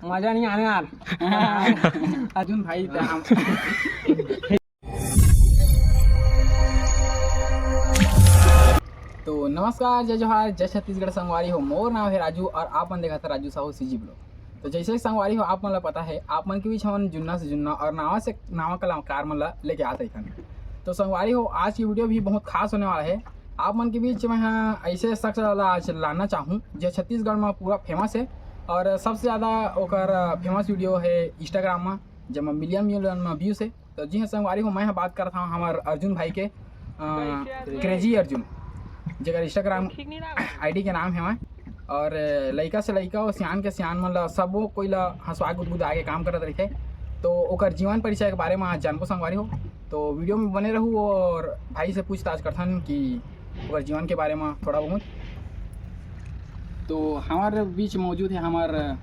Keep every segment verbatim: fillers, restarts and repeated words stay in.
मजा नहीं आने यार। अर्जुन भाई, त हम तो नमस्कार, जय जोहार, जय छत्तीसगढ़ संगवारी हो। मोर नाम है राजू और आप मन देखत हव राजू साहू CG Vlog। तो जैसे कि संगवारी हो, आप मन ला पता है, आप मन के बीच हमन जुन्ना से जुन्ना और नावा से नावा कलाकार मन ला लेके आत रहिथन। तो संगवारी हो, आज की वीडियो भी बहुत खास होने वाला है। आप मन के बीच मैं हा ऐसे शख्स ला आज लाना चाहूँ, जो छत्तीसगढ़ में पूरा फेमस है और सबसे ज़्यादा ओकर फेमस वीडियो है Instagram में, जेमा मिलियन मिलियन में व्यूज है। तो जी हाँ संगवारी हो, मैं हा बात करत हूँ हमार अर्जुन भाई के, अ, क्रेजी अर्जुन, जेकर Instagram ID के नाम है। और लइका से लइका और सियान के सियान मन ला, सबो कोई ला हंसवा गुदगुदा के काम करत रहिथे। तो ओकर जीवन परिचय के बारे में आज जानबो संगवारी हो। तो वीडियो में बने रहू और भाई से पूछताछ करथन कि ओकर जीवन के बारे में थोड़ा बहुत। तो हमारे बीच मौजूद है हमार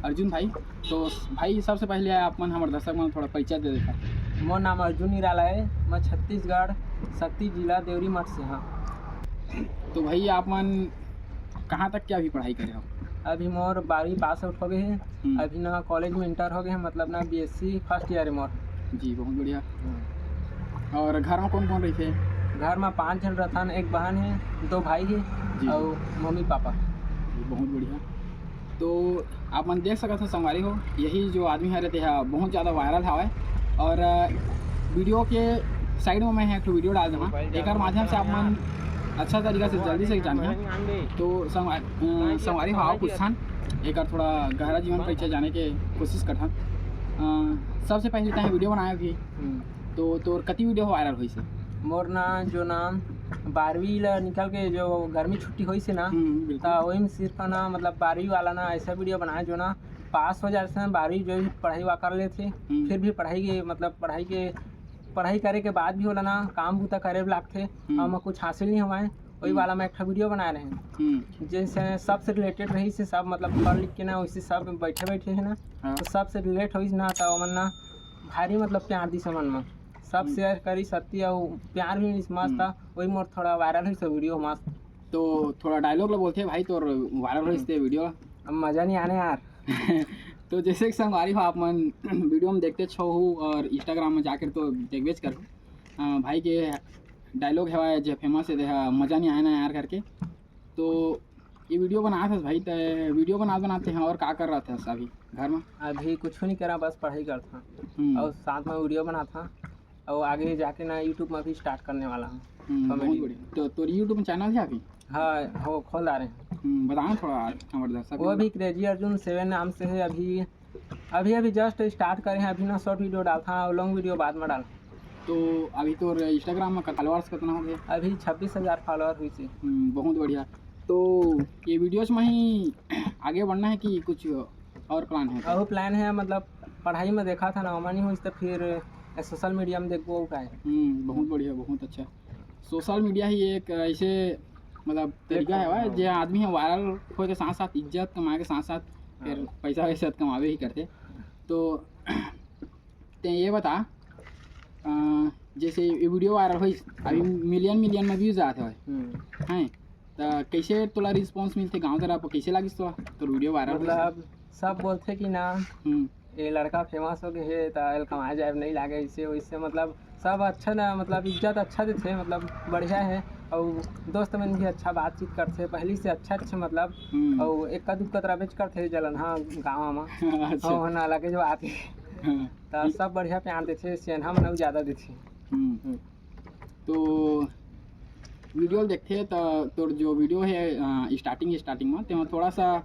अर्जुन भाई। तो भाई, सबसे पहले आप मन हमारे दर्शक मन थोड़ा परिचय दे देता। मोर नाम अर्जुन निराला है, मैं छत्तीसगढ़ सक्ती जिला देवरी मठ से हाँ। तो भाई, आप मन कहाँ तक क्या अभी पढ़ाई करे हो? अभी मोर बारहवीं पास आउट हो गए है। हम्म। अभी ना कॉलेज में इंटर हो गए है, मतलब ना BSc फर्स्ट ईयर है मोर। जी, बहुत बढ़िया। हम्म। और घर में कौन कौन रहिथे? घर में पाँच झन रथन, एक बहन है, दो भाई है जी। और मम्मी पापा। जी, बहुत बढ़िया। तो आप मन देख सकत हो संगवारी हो, यही जो आदमी हरे तेहा बहुत ज़्यादा वायरल हवय। और अ, वीडियो के साइड में मैं एक ठो वीडियो डाल दूंगा, एकर माध्यम से आप मन अच्छा तरीका से जल्दी से जानिहा। तो संगवा-, अ, संगवारी हो, आओ पूछथन एकर थोड़ा गहरा जीवन परिचय जाने के कोशिश करथन। अ, सबसे पहले तैं वीडियो बनाए भी, हम्म। तो तोर कति वीडियो वायरल होइस हे? मोर ना, जो ना बारहवीं ला निकल के जो गर्मी छुट्टी होइस हे ना, हम्म, बिल्कुल। त ओही में सिर्फ ना, मतलब बारहवीं वाला ना ऐसा वीडियो बनाए जो ना पास हो जाथे ना, बारहवीं जो भी पढ़ाई वा कर लेथे, हम्म। फिर भी पढ़ाई के, मतलब पढ़ाई के, पढ़ाई करे के बाद भी ओला ना काम बूता करे ला लागथे, हम्म। ओमा कुछ हासिल नहीं होवय, वही हम्म। वाला मैं एक ठो वीडियो बनाए रहें। हम्म। जैसे सबसे रिलेटेड रहिस हे सब, मतलब पढ़ लिख के ना वैसे सब बैठे बैठे है ना, हाँ। तो सबसे रिलेट होइस ना, तो ओमन ना भारी मतलब प्यार दिस मन में, सब हम्म। शेयर करिस अति, अउ प्यार भी मिलिस मस्त, हम्म। वही मोर थोड़ा वायरल होइस वीडियो मस्त। तो थोड़ा डायलॉग ला बोलथे भाई, तोर वायरल होइस हम्म। ते वीडियो। अब मजा नहीं आने यार। तो जैसे कि संगवारी हो, आप मन वीडियो में देखते छो हो और Instagram में जाकर तो देखबेच करो। अ, भाई के डायलॉग हवय जे फेमस है, देहा मजा नहीं आए ना यार करके। तो ये वीडियो बनात हस भाई, ते वीडियो बनात बनात ते और का कर रहा था अभी घर में? अभी कुछ नहीं करा, बस पढ़ाई करत हूँ हम्म। और साथ में वीडियो बनात हूँ और आगे जाके ना YouTube में भी स्टार्ट करने वाला हूँ हम्म, बहुत comedy। बढ़िया। तो तोर YouTube चैनल है अभी? हाँ, हो खोल डारे हैं। हम्म, बताओ थोड़ा हमारे दर्शक वो मन। भी क्रेजी अर्जुन सेवन नाम से है। अभी अभी अभी जस्ट स्टार्ट करे हैं, अभी ना शॉर्ट वीडियो डालत हूँ और लॉन्ग वीडियो बाद में डाल। तो अभी तोर Instagram में फॉलोअर्स कितना हो गया? अभी छब्बीस हजार फॉलोअर हुई से। हम्म, बहुत बढ़िया। तो ये वीडियोज में ही आगे बढ़ना है कि कुछ और प्लान है? अहू प्लान है, मतलब पढ़ाई में देखा था ना, ओमा नहीं होइस तो फिर सोशल मीडिया में देखबो का है। हम्म, बहुत बढ़िया, बहुत अच्छा। सोशल मीडिया ही एक ऐसे मतलब तरीका है भाई, हाँ। जे आदमी है वायरल होए के साथ साथ इज्जत कमाए के साथ साथ फिर हाँ। पैसा वैसा कमावे ही करते। तो ते ये बता, अ, जैसे ये वीडियो वायरल होइस, अभी मिलियन मिलियन में व्यूज आते हैं, हम्म। हैं? तो कैसे तोला रिस्पॉन्स मिलते गांव तरफ, कैसे लागिस तोला तोर वीडियो वायरल होइस? मतलब सब बोलते कि ना हम्म। ये लड़का फेमस हो गए है तो एल कमाए जाए नहीं लागे, इससे वैसे मतलब सब अच्छा ना, मतलब इज्जत अच्छा देथे, मतलब बढ़िया है। और दोस्त मन भी अच्छा बातचीत करथे पहली से अच्छा अच्छा, मतलब हम्म। और एक दुक्कत रबेच करथे जलन हाँ गाँव में। अच्छा। हाँ, ना लगे जो आते हाँ। तो सब बढ़िया प्यार देथे, सेनहा मन भी ज़्यादा देथे। हम्म। हम्म। तो वीडियो ल देखथे त तोर जो वीडियो हे, अ, स्टार्टिंग, स्टार्टिंग म तेमा थोड़ा सा, अ,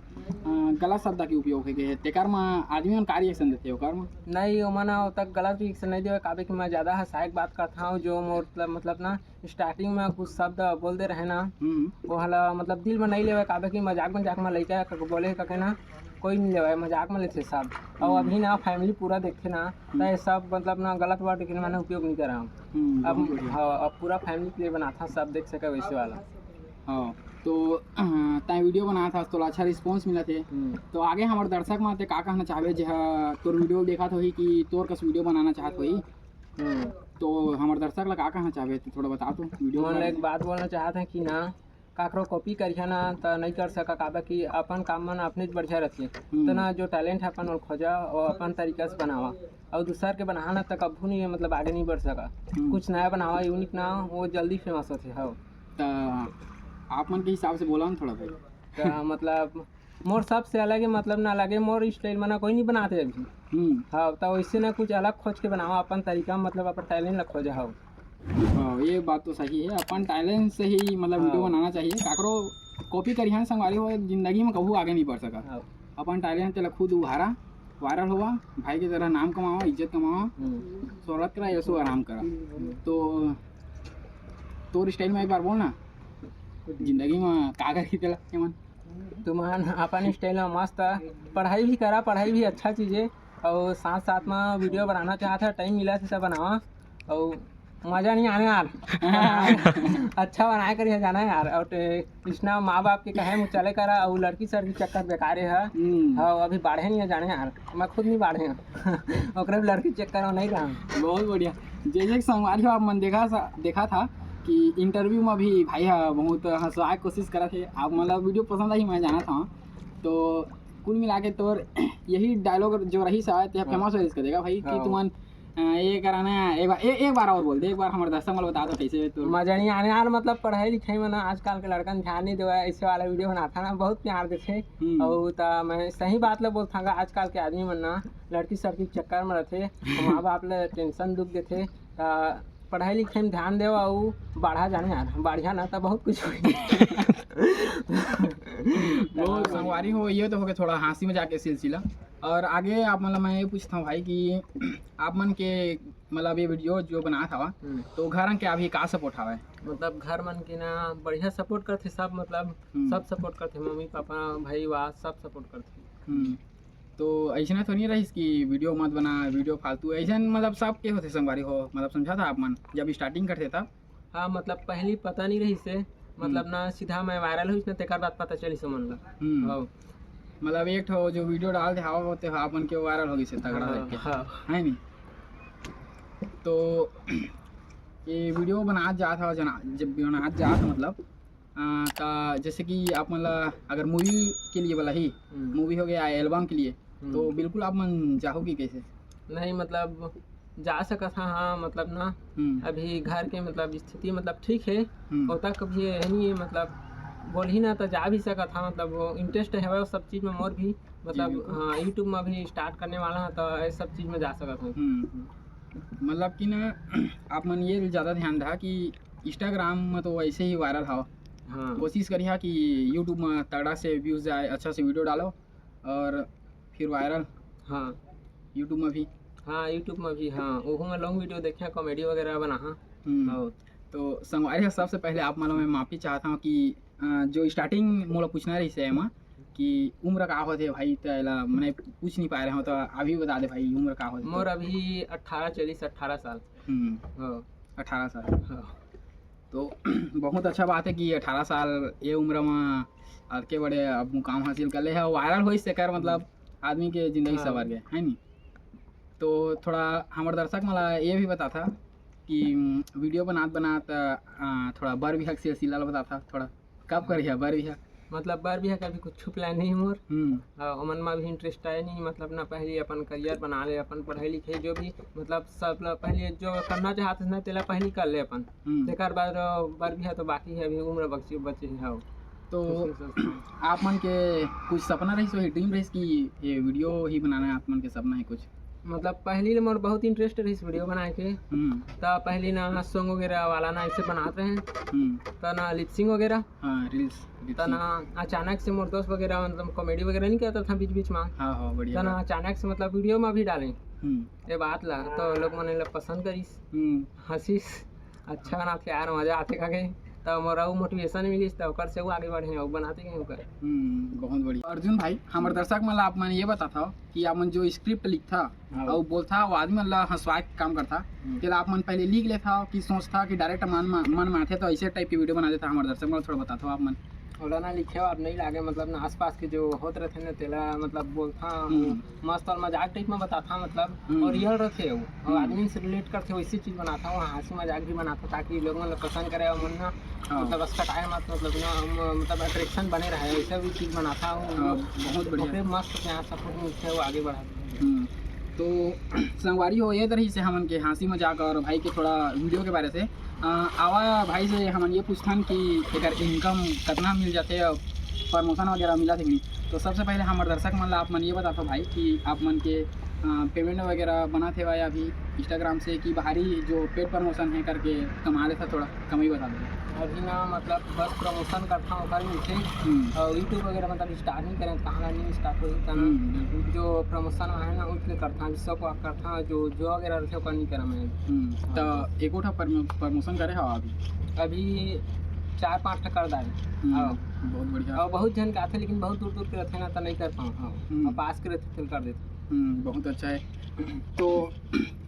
गलत शब्द के उपयोग होगे हे, तेकर म आदमी मन का रिएक्शन देथे ओकर म? नहीं, ओमन ह ओतक गलत रिएक्शन नहीं देवे, काबर कि मैं ज़्यादा हंसाए के बात करत हूँ, जो मोर मतलब, मतलब ना स्टार्टिंग में कुछ शब्द बोल दे रहे ना, हम्म। वो हला मतलब दिल में नहीं लेवे, काबर कि मजाक मजाक में लइका कक बोले कके ना, कोई नहीं लेवे, मजाक में लेथे सब। और हम्म। अभी ना फैमिली पूरा देखथे ना, हम्म। तो ये सब मतलब ना गलत वर्ड के मैंने उपयोग नहीं करा हूँ। हम्म, अब बहुत बढ़िया। हाँ, अब पूरा फैमिली के लिए बनाता, सब देख सके वैसे वाला। हाँ, तो, अ, तैं वीडियो बनात हस, तोला अच्छा रिस्पॉन्स मिलत हे। हम्म। तो आगे हमर दर्शक मन ते का कहना चाहबे, जे ह तोर वीडियो देखत होही कि तोर कस वीडियो बनाना चाहत होही? हम्म। तो हमर दर्शक ला का कहना चाहबे, तो थोड़ा बता तो वीडियो के मन बारे एक में। बात बोलना चाहत है कि ना, काकरो कॉपी करिहा ना, त नइ कर सका, काबर कि अपन काम मन अपनेच बढ़िया रथे। हम्म। त ना, जो टैलेंट है अपन, ओला खोजा और अपन तरीका से बनावा। और दूसर के बनाहा ना, त कभू नहीं, मतलब, आगे नहीं बढ़ सका। हम्म। कुछ नया बनावा, यूनिक ना, वो जल्दी फेमस होथे। हाँ। त आप मन के हिसाब से बोला ना थोड़ा भाई। त मतलब, मोर सबसे अलग है, मतलब, ना लगे, मोर स्टाइल में ना कोई नहीं बनाते अभी। हम्म। हाँ, त वैसे ना कुछ अलग खोज के बनावा अपन तरीका, मतलब, अपन टैलेंट ला खोजा। हाँ। हाँ, ये बात तो सही है, अपन टैलेंट से ही, मतलब, हाँ। वीडियो बनाना चाहिए। काकरो कॉपी करिहा ना संगवारी हो, जिंदगी में कभू आगे नहीं बढ़ सका। हाँ। अपन टैलेंट तेला खुद उभारा, वायरल होवा, भाई की तरह नाम कमावा, इज्जत कमावा, हम्म। शोहरत करा, ऐशो आराम करा। हम्म। तो तोर स्टाइल में एक बार बोल ना, जिंदगी में का करही तेला, एमन? तुमन अपन स्टाइल में मस्त पढ़ाई भी करा, पढ़ाई भी अच्छा चीज है, और साथ साथ में वीडियो बनाना चाहत है, टाइम मिला से सब बनावा, और मजा नहीं आने यार। अच्छा बनाए करिहा जाना यार, और ते-, इसना माँ बाप के कहे मुँह चले करा, और लड़की सड़की चक्कर बेकारे है। हम्म। हाँ, अभी बाढ़े नहीं है जाने यार, मैं खुद नहीं बाढ़े हूँ। ओकरे भी लड़की चक्कर में नहीं रहा। बहुत बढ़िया। जैसे कि संगवारी हो, आप मन देखा सा-, देखा था कि इंटरव्यू में भी भाई हा बहुत हंसवाए के कोशिश करत हे। आप मन ला वीडियो पसंद आई, मैं जानत हूँ। तो कुल मिला के तोर यही डायलॉग जो रही सा, ते हाँ। फेमस हो इसका देखा भाई कि हाँ। तुमन, अ, ये कराना है, एक बार, ए-, एक बार और बोल दे, एक बार हमारे दर्शक मन ला बता दो कैसे तो। मजा नहीं आने यार, मतलब, पढ़ाई लिखाई में ना आजकल के लड़कन ध्यान नहीं देवा, ऐसे वाला वीडियो बनाता ना, बहुत प्यार देथे। हम्म। और त मैं सही बात ला बोलथां गा, आजकल के आदमी मन ना लड़की सड़की के चक्कर में रहथे, माँ बाप ला टेंशन दुख देथे। त पढ़ाई लिखाई में ध्यान देवा, अउ बाढ़ा जाने यार, बाढ़िया ना त बहुत कुछ होही। बहुत संगवारी हो, ये तो हो गया थोड़ा हंसी मजाक के सिलसिला। और आगे आप मन ला मैं ये पूछता हूँ भाई कि आप मन के, मतलब, ये वीडियो जो बनात हवा, हम्म। तो घर के अभी का सपोर्ट हवय? मतलब, घर मन के ना बढ़िया सपोर्ट करथे सब, मतलब, हम्म। सब सपोर्ट करथे, मम्मी पापा भाई वा सब सपोर्ट करथे। हम्म। तो ऐसे ना तो नहीं रहिस कि वीडियो मत बना, वीडियो फालतू, ऐसे मतलब सब के होथे संगवारी हो, मतलब, समझा था आप मन जब स्टार्टिंग करथे तब। हाँ, मतलब, पहली पता नहीं रहिस हे, मतलब, हम्म। ना सीधा मैं वायरल होइस ना, तेकर बाद पता चलिस हमन ला। हम्म। हाँ। मतलब, एक ठो जो वीडियो डाल दे हवा, वो ते आप मन के वायरल हो गइस हे तगड़ा हाँ, देख के। हाँ। है नहीं? तो ये वीडियो बनात जात हवा, जना-, जब बनात जात, मतलब, अ, त जैसे कि आप मन ला अगर मूवी के लिए वाला ही, हम्म। मूवी हो गया, एल्बम के लिए, हम्म। तो बिल्कुल आप मन जाहू कि कैसे? नहीं, मतलब, जा सकत हा, हाँ, मतलब ना, हम्म। अभी घर के, मतलब, स्थिति, मतलब, ठीक है, हम्म। ओतक भी ये नहीं है, मतलब, बोलही ना, तो जा भी सकत हा, मतलब, वो इंटरेस्ट है वो सब चीज़ में मोर भी, मतलब, जी, बिल्कुल। हाँ, YouTube में भी स्टार्ट करने वाला हा, तो ये सब चीज़ में जा सकत हा। हम्म। मतलब कि ना, आप मन ये ज़्यादा ध्यान रहा कि Instagram में तो वैसे ही वायरल हवा। हाँ। कोशिश करिहा कि YouTube में तगड़ा से व्यूज आए, अच्छा से वीडियो डालो और फिर वायरल। हाँ। YouTube में भी। हाँ, YouTube में भी, हाँ, ओहू में लॉन्ग वीडियो देखे, कॉमेडी वगैरह बना, हाँ। हम्म। हाँ। तो संगवारी हो, सबसे पहले आप मन ला मैं माफी चाहता हूँ कि, अ, जो स्टार्टिंग मोला पूछना रहिस हे एमा कि उम्र का होथे भाई, त एला मैंने पूछ नहीं पाए रहे हो, तो अभी बता दे भाई, उम्र का होथे? मोर अभी अठारह चलिस, अठारह साल। हम्म। हाँ। अठारह साल। हाँ। तो बहुत अच्छा बात है कि अठारह साल ये उम्र में अतके बड़े अब मुकाम हासिल कर ले है, वायरल होइस तेकर मतलब आदमी के जिंदगी हाँ। सवर गए, है नी? तो थोड़ा हमर दर्शक मन ला ये भी बता था कि, उम, वीडियो बनात बनात, अ, थोड़ा बर बिहा के सिलसिला ला बता था थोड़ा। कब करिहा बर बिहा? मतलब बर बिहा के अभी कुछ plan नहीं मोर। हम्म। अ, ओमन मा भी इंटरेस्ट आए नहीं, मतलब ना पहली अपन करियर बना ले, अपन पढ़ाई लिखाई जो भी, मतलब सब ला पहली जो करना चाहत हस ना तेला पहली कर ले अपन। हम्म। तेकर बाद, अ, बर बिहा तो बाकी है, अभी उम्र बची बची है। तो सोचते, सोचते। आप मन के कुछ सपना रहिस, वही ड्रीम रहिस कि ये वीडियो ही बनाना है, आप मन के सपना है कुछ? मतलब पहली ले मोर बहुत इंटरेस्ट रहिस वीडियो बनाए के। हम्म। त पहली ना सॉन्ग वगैरह वाला ना ऐसे बनात रहे। हम्म। त ना लिपसिंग वगैरह। हाँ, रील्स, त लिपसिंग। ना अचानक से मोर दोस्त वगैरह मतलब कॉमेडी वगैरह नहीं करता था बीच बीच में। हाँ, हाँ, बढ़िया त ना बात। अचानक से मतलब वीडियो में भी डाले हम्म। ये बात ला, तो लोग मन ला पसंद करिस। हम्म। हंसिस, अच्छा बनाथे यार, मजा आथे कहिके। त मोर अउ मोटिवेशन मिलिस, त ओकर से अउ आगे बढ़े, अउ बनाते गए ओकर। हम्म, बहुत बढ़िया। अर्जुन भाई, हमर दर्शक मन ला आप मन ये बताथव कि आप मन जो स्क्रिप्ट लिखथा हाँ। अउ बोलथा, वो आदमी मन ला हंसवाए के काम करथा, हम्म। तेला आप मन पहले लिख लेथा कि सोचथा कि डायरेक्ट मन मा-, मन में आथे, तो ऐसे टाइप के वीडियो बना देथा? हमर दर्शक मन ला थोड़ा बताथव आप मन। ओला ना लिखे हो, आप नहीं लागे, मतलब ना आसपास के जो होत रथे ना, तेला मतलब बोलता हूँ, हम्म। मस्त और मजाक टाइप में बताता, मतलब हम्म। और रियल रथे हो, और हम्म। आदमी से रिलेट करथे, वैसी चीज बनाता हूँ, हाँसी मजाक भी बनाता, ताकि लोगों ने पसंद करे और मन ना हाँ। मतलब अस्कटाए मत, मतलब ना हम मतलब अट्रैक्शन बने रहे, ऐसा भी चीज बनाता हूँ। हाँ, बहुत बढ़िया। ओकरे मस्त प्यार सपोर्ट मिलथे, वो आगे बढ़ा। हम्म। तो संगवारी हो, ये तरह से हमन के हाँसी मजाक और भाई के थोड़ा वीडियो के बारे से। अ, आवा भाई से हमन ये पूछथन कि एकर इनकम कतना मिल जाथे और प्रमोशन वगैरह मिलत हे कि नहीं। तो सबसे पहले हमर दर्शक मन ला आप मन ये बताथो भाई कि आप मन के, अ, पेमेंट वगैरह बनत हेवय अभी इंस्टाग्राम से कि बाहरी जो पेड प्रमोशन है करके कमा लेथा, थोड़ा कमाई बता दो। अभी ना मतलब बस प्रमोशन करता हूँ, ओकर मिलथे। हम्म। और YouTube वगैरह मतलब स्टार्ट नहीं करें, कहाँ नहीं स्टार्ट होही, तब हम्म, बिल्कुल। जो प्रमोशन है ना, उसमें करता हूँ, जिससे को करता हूँ, जो जो वगैरह रथे, ओकर नहीं करा मैं। हम्म, हाँ। तो एको ठा प्रमो-, प्रमोशन करे हवा अभी? अभी चार पाँच ठा कर डाले। हम्म, हाँ। बहुत बढ़िया। और बहुत जन के आथे, लेकिन बहुत दूर दूर के रथे ना, तो नहीं कर पाऊँ। हाँ। हम्म। और पास के रथे, तो कर देते। हम्म, बहुत अच्छा है। तो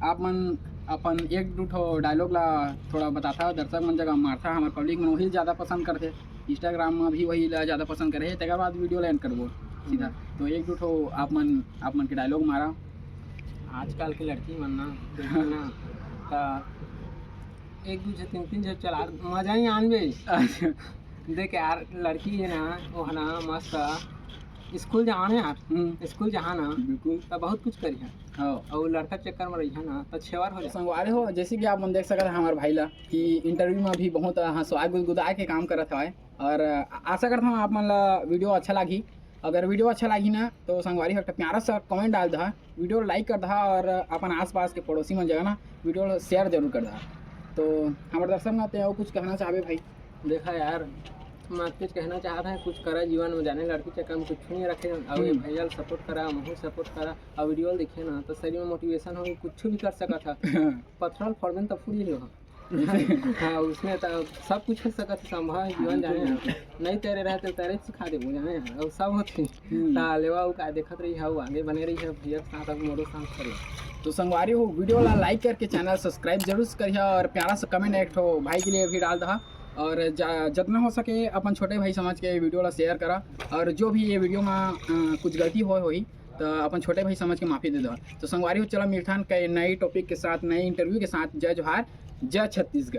आप मन अपन एक दू ठो डायलॉग ला थोड़ा बताथा, दर्शक मन जगह मारथा, हमर पब्लिक मन वही ज़्यादा पसंद करथे, इंस्टाग्राम में भी वही ला ज़्यादा पसंद करे, तेकर बाद वीडियो ला एंड करबो सीधा। हम्म। तो एक दू ठो आप मन, आप मन के डायलॉग मारा। आजकल के लड़की मन ना, देखो ना, त एक दू झन, तीन तीन झन चला, मजा ही आनबे। अच्छा। देख यार, लड़की है ना, वो है ना, मस्त स्कूल जाना यार, हम्म। स्कूल जहाँ ना, बिल्कुल। त बहुत कुछ करिहा। हाँ। और लड़का चक्कर में रहिहा ना, त छेवर हो जाए। संगवारी हो, जैसे कि आप मन देख सकत हैं हमारे भाई ला कि इंटरव्यू में भी बहुत हंसवा गुदगुदा के काम करत हवय, और आशा करता हूँ आप मन ला वीडियो अच्छा लागी। अगर वीडियो अच्छा लागी ना, तो संगवारी हो, एक ठा प्यारा सा कमेंट डाल दहा, वीडियो लाइक कर दहा, और अपन आसपास के पड़ोसी मन जगह ना वीडियो शेयर जरूर कर दहा। तो हमारे दर्शक ना, ते और कुछ कहना चाहबे भाई? देखा यार, मैं कुछ कहना चाहता है, कुछ करा जीवन में, जाने लड़की चक्कर में कुछ नहीं रखे, और ये हम्म। भैया सपोर्ट करा, महू सपोर्ट करा, और वीडियो देखे ना, तो सही में मोटिवेशन हो, कुछ भी कर सकत है। पथरा ल फोड़बे न त फूट ही हो। हाँ, उसमें तो सब कुछ हो सकत है, संभव है, जीवन जाने। नहीं तैरे रहे तो तैरे सिखा देबो, जाने, और सब होते। हम्म। ता लेवा उ का देखत रही है, आगे बने रही है, भैया के साथ, अब मोरो साथ करे। तो संगवारी हो, वीडियो ला लाइक करके चैनल सब्सक्राइब जरूर से करिहा, और प्यारा सा कमेंट एक ठो भाई के लिए भी डाल दहा, और जा-, जितना हो सके अपन छोटे भाई समझ के वीडियो ला शेयर करा, और जो भी ये वीडियो में, अ, कुछ गलती होय होही, तो अपन छोटे भाई समझ के माफी दे दो। तो संगवारी हो, चला मिलथन कई नई टॉपिक के साथ, नए इंटरव्यू के साथ। जय जोहार, जय छत्तीसगढ़।